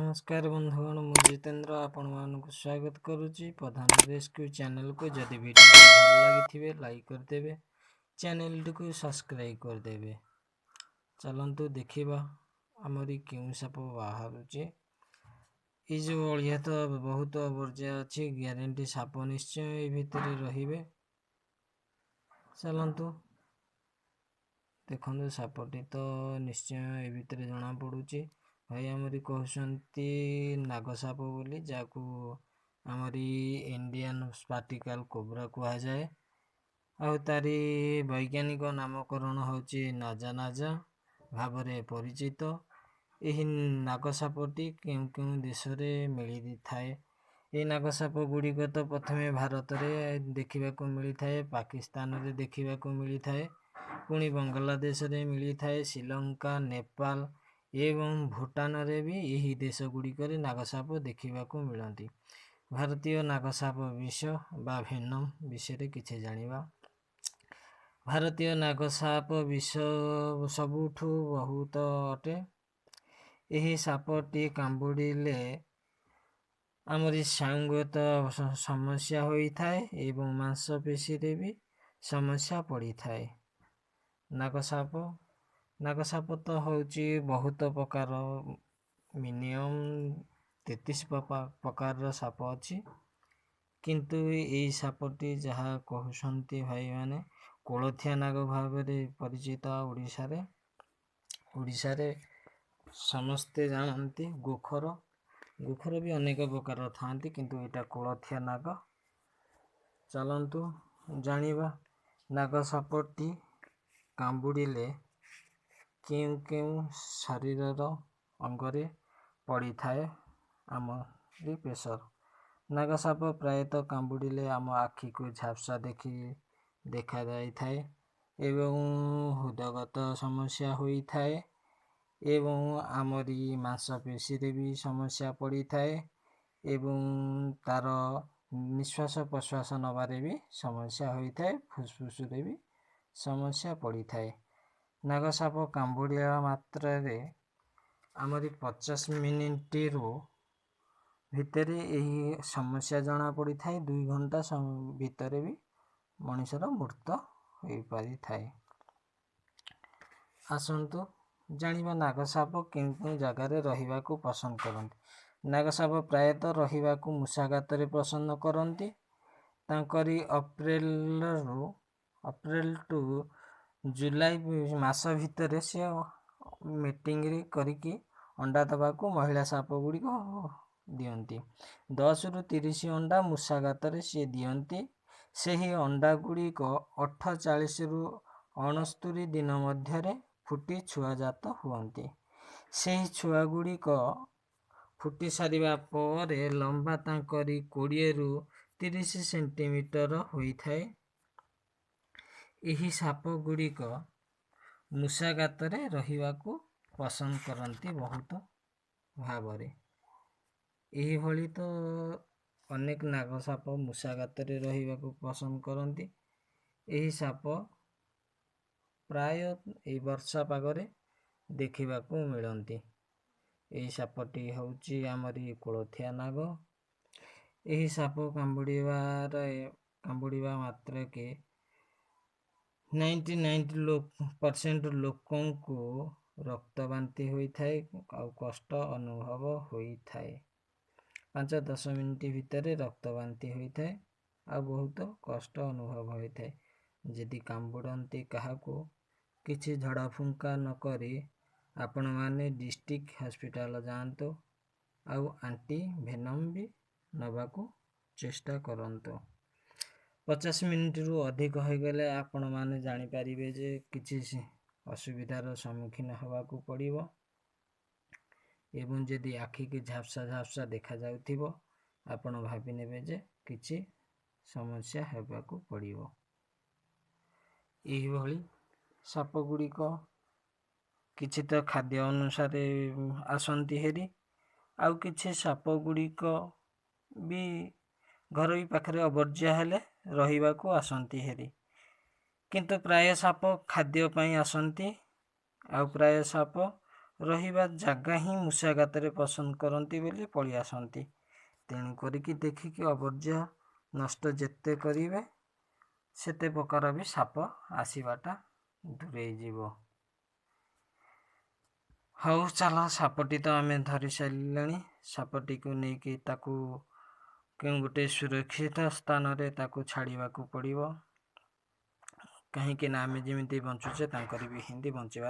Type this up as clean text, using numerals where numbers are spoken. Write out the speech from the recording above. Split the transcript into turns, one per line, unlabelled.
ନମସ୍କାର ବନ୍ଧୁଗଣ, ମୁଁ ଜିତେନ୍ଦ୍ର ଆପଣମାନଙ୍କୁ ସ୍ୱାଗତ କରୁଛି ପ୍ରଧାନ ରେସ୍କ୍ୟୁ ଚ୍ୟାନେଲକୁ। ଯଦି ଭିଡ଼ିଓଟି ଭଲ ଲାଗିଥିବେ, ଲାଇକ୍ କରିଦେବେ, ଚ୍ୟାନେଲଟିକୁ ସବସ୍କ୍ରାଇବ୍ କରିଦେବେ। ଚାଲନ୍ତୁ ଦେଖିବା ଆମରି କେଉଁ ସାପ ବାହାରୁଛି। ଏଇ ଯେଉଁ ଅଳିଆ ତ ବହୁତ ଆବର୍ଜନା ଅଛି, ଗ୍ୟାରେଣ୍ଟି ସାପ ନିଶ୍ଚୟ ଏଇ ଭିତରେ ରହିବେ। ଚାଲନ୍ତୁ ଦେଖନ୍ତୁ, ସାପଟି ତ ନିଶ୍ଚୟ ଏ ଭିତରେ ଜଣାପଡ଼ୁଛି। ଭାଇ ଆମରି କହୁଛନ୍ତି ନାଗ ସାପ ବୋଲି, ଯାହାକୁ ଆମରି ଇଣ୍ଡିଆନ୍ ସ୍ପାଟିକାଲ କୋବ୍ରା କୁହାଯାଏ। ଆଉ ତାରି ବୈଜ୍ଞାନିକ ନାମକରଣ ହେଉଛି ନାଜା ନାଜା ଭାବରେ ପରିଚିତ। ଏହି ନାଗ ସାପଟି କେଉଁ କେଉଁ ଦେଶରେ ମିଳିଥାଏ? ଏହି ନାଗ ସାପ ଗୁଡ଼ିକ ତ ପ୍ରଥମେ ଭାରତରେ ଦେଖିବାକୁ ମିଳିଥାଏ, ପାକିସ୍ତାନରେ ଦେଖିବାକୁ ମିଳିଥାଏ, ପୁଣି ବାଂଲାଦେଶରେ ମିଳିଥାଏ, ଶ୍ରୀଲଙ୍କା, ନେପାଳ ଏବଂ ଭୁଟାନରେ ବି। ଏହି ଦେଶ ଗୁଡ଼ିକରେ ନାଗସାପ ଦେଖିବାକୁ ମିଳନ୍ତି। ଭାରତୀୟ ନାଗସାପ ବିଷ ବା ଭେନମ୍ ବିଷୟରେ କିଛି ଜାଣିବା। ଭାରତୀୟ ନାଗସାପ ବିଷ ସବୁଠୁ ବହୁତ ଅଟେ। ଏହି ସାପଟି କାମୁଡ଼ିଲେ ଆମରି ସ୍ନାୟୁଗତ ସମସ୍ୟା ହୋଇଥାଏ ଏବଂ ମାଂସପେଶୀରେ ବି ସମସ୍ୟା ପଡ଼ିଥାଏ। ନାଗସାପ ତ ହେଉଛି ବହୁତ ପ୍ରକାର, ମିନିମମ୍ 33 ପ୍ରକାରର ସାପ ଅଛି। କିନ୍ତୁ ଏଇ ସାପଟି ଯାହା କହୁଛନ୍ତି ଭାଇମାନେ, କୋଳଥିଆ ନାଗ ଭାବରେ ପରିଚିତ ଓଡ଼ିଶାରେ। ଓଡ଼ିଶାରେ ସମସ୍ତେ ଜାଣନ୍ତି ଗୋଖର। ଗୋଖର ବି ଅନେକ ପ୍ରକାର ଥାଆନ୍ତି, କିନ୍ତୁ ଏଇଟା କୋଳଥିଆ ନାଗ। ଚାଲନ୍ତୁ ଜାଣିବା ନାଗ ସାପଟି କାମୁଡ଼ିଲେ କେଉଁ କେଉଁ ଶରୀରର ଅଙ୍ଗରେ ପଡ଼ିଥାଏ ଆମରି ପ୍ରେସର। ନାଗ ସାପ ପ୍ରାୟତଃ କାମୁଡ଼ିଲେ ଆମ ଆଖିକୁ ଝାପ୍ସା ଦେଖାଯାଇଥାଏ ଏବଂ ହୃଦଗତ ସମସ୍ୟା ହୋଇଥାଏ ଏବଂ ଆମରି ମାଂସପେଶୀରେ ବି ସମସ୍ୟା ପଡ଼ିଥାଏ ଏବଂ ତାର ନିଶ୍ୱାସ ପ୍ରଶ୍ୱାସ ନେବାରେ ବି ସମସ୍ୟା ହୋଇଥାଏ, ଫୁସଫୁସରେ ବି ସମସ୍ୟା ପଡ଼ିଥାଏ। ନାଗ ସାପ କାମୁଡ଼ିବା ମାତ୍ରରେ ଆମରି 50 ମିନିଟରୁ ଭିତରେ ଏହି ସମସ୍ୟା ଜଣାପଡ଼ିଥାଏ। 2 ଘଣ୍ଟା ଭିତରେ ବି ମଣିଷର ମୃତ୍ୟୁ ହୋଇପାରିଥାଏ। ଆସନ୍ତୁ ଜାଣିବା ନାଗ ସାପ କେଉଁ କେଉଁ ଜାଗାରେ ରହିବାକୁ ପସନ୍ଦ କରନ୍ତି। ନାଗ ସାପ ପ୍ରାୟତଃ ରହିବାକୁ ମୂଷା ଗାତରେ ପସନ୍ଦ କରନ୍ତି। ତାଙ୍କରି ଅପ୍ରିଲ ଟୁ ଜୁଲାଇ ମାସ ଭିତରେ ସେ ମେଟିଂରେ କରିକି ଅଣ୍ଡା ଦେବାକୁ ମହିଳା ସାପ ଗୁଡ଼ିକ ଦିଅନ୍ତି। 10ରୁ 30 ଅଣ୍ଡା ମୂଷା ଗାତରେ ସିଏ ଦିଅନ୍ତି। ସେହି ଅଣ୍ଡା ଗୁଡ଼ିକ 48ରୁ 69 ଦିନ ମଧ୍ୟରେ ଫୁଟି ଛୁଆଜାତ ହୁଅନ୍ତି। ସେହି ଛୁଆ ଗୁଡ଼ିକ ଫୁଟି ସାରିବା ପରେ ଲମ୍ବା ତାଙ୍କରି 20ରୁ 30 ସେଣ୍ଟିମିଟର ହୋଇଥାଏ। ଏହି ସାପ ଗୁଡ଼ିକ ମୂଷା ଗାତରେ ରହିବାକୁ ପସନ୍ଦ କରନ୍ତି ବହୁତ ଭାବରେ। ଏହିଭଳି ତ ଅନେକ ନାଗ ସାପ ମୂଷା ଗାତରେ ରହିବାକୁ ପସନ୍ଦ କରନ୍ତି। ଏହି ସାପ ପ୍ରାୟ ଏଇ ବର୍ଷା ପାଗରେ ଦେଖିବାକୁ ମିଳନ୍ତି। ଏହି ସାପଟି ହେଉଛି ଆମରି କୋଳଥିଆ ନାଗ। ଏହି ସାପ କାମୁଡ଼ିବା ମାତ୍ରକେ 99 ପରସେଣ୍ଟ ଲୋକଙ୍କୁ ରକ୍ତ ବାନ୍ତି ହୋଇଥାଏ ଆଉ କଷ୍ଟ ଅନୁଭବ ହୋଇଥାଏ। 5-10 ମିନିଟ୍ ଭିତରେ ରକ୍ତ ବାନ୍ତି ହୋଇଥାଏ ଆଉ ବହୁତ କଷ୍ଟ ଅନୁଭବ ହୋଇଥାଏ। ଯଦି କାମୁଡ଼ନ୍ତି କାହାକୁ, କିଛି ଝଡ଼ା ଫୁଙ୍କା ନକରି ଆପଣମାନେ ଡିଷ୍ଟ୍ରିକ୍ଟ ହସ୍ପିଟାଲ ଯାଆନ୍ତୁ ଆଉ ଆଣ୍ଟି ଭେନମ୍ ବି ନେବାକୁ ଚେଷ୍ଟା କରନ୍ତୁ। 50 ମିନିଟରୁ ଅଧିକ ହୋଇଗଲେ ଆପଣମାନେ ଜାଣିପାରିବେ ଯେ କିଛି ଅସୁବିଧାର ସମ୍ମୁଖୀନ ହେବାକୁ ପଡ଼ିବ ଏବଂ ଯଦି ଆଖିକି ଝାପ୍ସା ଝାପ୍ସା ଦେଖାଯାଉଥିବ, ଆପଣ ଭାବି ନେବେ ଯେ କିଛି ସମସ୍ୟା ହେବାକୁ ପଡ଼ିବ। ଏହିଭଳି ସାପ ଗୁଡ଼ିକ କିଛି ତ ଖାଦ୍ୟ ଅନୁସାରେ ଆସନ୍ତି ହେରି, ଆଉ କିଛି ସାପ ଗୁଡ଼ିକ ବି ଘରୋଇ ପାଖରେ ଅବର୍ଜ୍ୟ ହେଲେ ରହିବାକୁ ଆସନ୍ତି ହେରି। କିନ୍ତୁ ପ୍ରାୟ ସାପ ଖାଦ୍ୟ ପାଇଁ ଆସନ୍ତି ଆଉ ପ୍ରାୟ ସାପ ରହିବା ଜାଗା ହିଁ ମୂଷା ଗାତରେ ପସନ୍ଦ କରନ୍ତି ବୋଲି ପଳେଇ ଆସନ୍ତି। ତେଣୁ କରିକି ଦେଖିକି ଅବର୍ଜ୍ୟ ନଷ୍ଟ ଯେତେ କରିବେ, ସେତେ ପ୍ରକାର ବି ସାପ ଆସିବାଟା ଦୂରେଇ ଯିବ। ହଉ ଚାଲ, ସାପଟି ତ ଆମେ ଧରି ସାରିଲେଣି। ସାପଟିକୁ ନେଇକି ତାକୁ କେଉଁ ଗୋଟେ ସୁରକ୍ଷିତ ସ୍ଥାନରେ ତାକୁ ଛାଡ଼ିବାକୁ ପଡ଼ିବ, କାହିଁକି ନା ଆମେ ଯେମିତି ବଞ୍ଚୁଛେ ତାଙ୍କର ବି ସେମିତି ବଞ୍ଚିବା